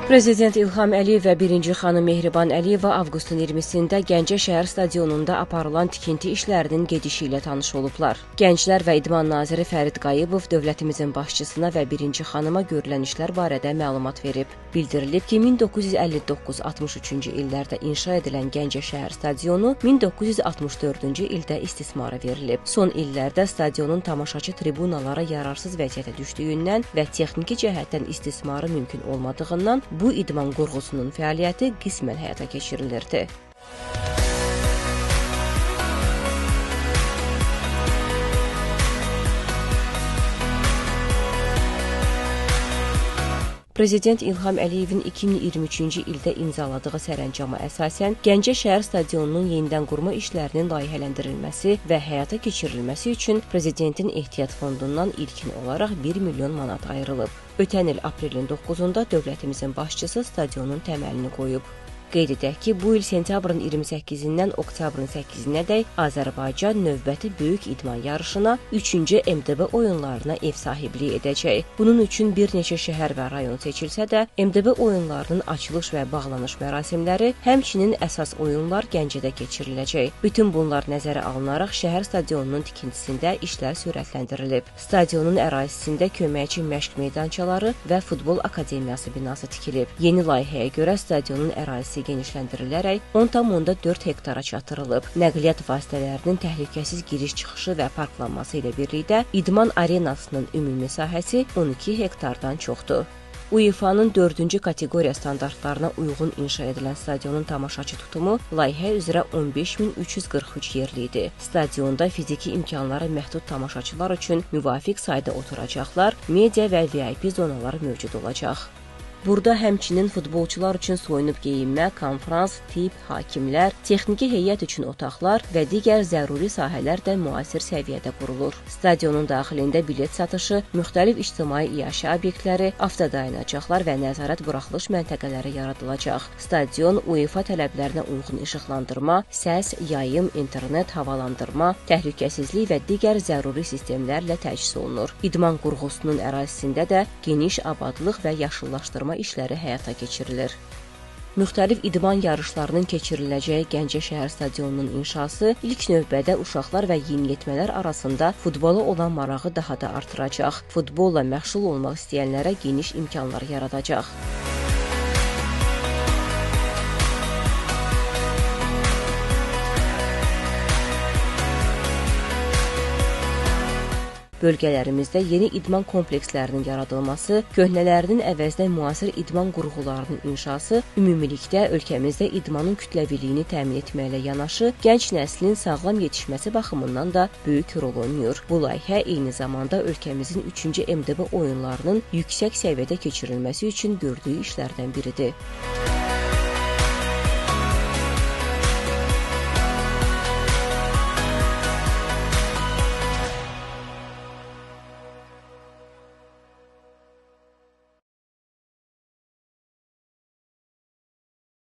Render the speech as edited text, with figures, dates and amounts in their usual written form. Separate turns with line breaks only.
Prezident İlham Əliyev və birinci xanım Mehriban Əliyeva avqustun 20-sində Gəncə şəhər stadionunda aparılan tikinti işlərinin gedişi ilə tanış olublar. Gənclər və İdman naziri Fərid Qayıbov dövlətimizin başçısına və birinci xanıma görülən işlər barədə məlumat verib. Bildirilib ki, 1959-63-cü illərdə inşa edilən Gəncə şəhər stadionu 1964-cü ildə istismara verilib. Son illərdə stadionun tamaşaçı tribunalara yararsız vəziyyətə düşdüyündən və texniki cəhətdən istismarı mümkün olmadığından bu idman qurğusunun fəaliyyəti qismən həyata keçirilirdi. Prezident İlham Əliyevin 2023-cü ildə imzaladığı sərəncama əsasən Gəncə şəhər stadionunun yenidən qurma işlərinin layihələndirilməsi və həyata keçirilməsi üçün Prezidentin Ehtiyat Fondundan ilkin olaraq 1 milyon manat ayrılıb. Ötən il aprelin 9-da dövlətimizin başçısı stadionun təməlini qoyub. Qeyd edək ki, bu il sentyabrın 28-dən oktyabrın 8-nədək Azərbaycan növbəti böyük idman yarışına 3-cü MDB oyunlarına ev sahibliyi edəcək. Bunun üçün bir neçə şəhər və rayon seçilsə də, MDB oyunlarının açılış və bağlanış mərasimləri, həmçinin əsas oyunlar Gəncədə keçiriləcək. Bütün bunlar nəzərə alınaraq şəhər stadionunun tikintisində işlər sürətləndirilib. Stadionun ərazisində köməkçi məşq meydançaları və futbol akademiyası binası tikilib. Yeni layihəyə görə stadionun ərazisi genişləndirilərək 10,4 hektara çatdırılıb. Nəqliyyat vasitələrinin təhlükəsiz giriş-çıxışı və parklanması ilə birlikdə idman arenasının ümumi sahəsi 12 hektardan çoxdur. UEFA-nın 4-cü kateqoriya standartlarına uyğun inşa edilən stadionun tamaşaçı tutumu layihə üzrə 15.343 yerli idi. Stadionda fiziki imkanları məhdud tamaşaçılar üçün müvafiq sayda oturacaqlar, media və VIP zonaları mövcud olacaq. Burada həmçinin futbolçular üçün soyunub geyinmə, konfrans, tibb, hakimlər, texniki heyət üçün otaqlar və digər zəruri sahələr də müasir səviyyədə qurulur. Stadionun daxilində bilet satışı, müxtəlif ictimai iaşə obyektləri, avtodayanacaqlar və nəzarət buraxılış məntəqələri yaradılacaq. Stadion UEFA tələblərinə uyğun işıqlandırma, səs, yayım, internet, havalandırma, təhlükəsizlik və digər zəruri sistemlərlə təchiz olunur. İdman qurğusunun ərazisində də geniş abadlıq və yaşıllaşdırma işləri həyata keçirilir. Müxtəlif idman yarışlarının keçiriləcəyi Gəncə şəhər stadionunun inşası ilk növbədə uşaqlar və yeniyetmələr arasında futbola olan marağı daha da artıracaq. Futbolla məşğul olmaq istəyənlərə geniş imkanlar yaradacaq. Bölgələrimizdə yeni idman komplekslərinin yaradılması, köhnələrinin əvəzinə müasir idman qurğularının inşası ümumilikdə ölkəmizdə idmanın kütləviliyini təmin etməklə yanaşı, gənc nəslin sağlam yetişməsi baxımından da böyük rol oynayır. Bu layihə eyni zamanda ölkəmizin 3-cü MDB oyunlarının yüksək səviyyədə keçirilməsi üçün gördüyü işlərdən biridir.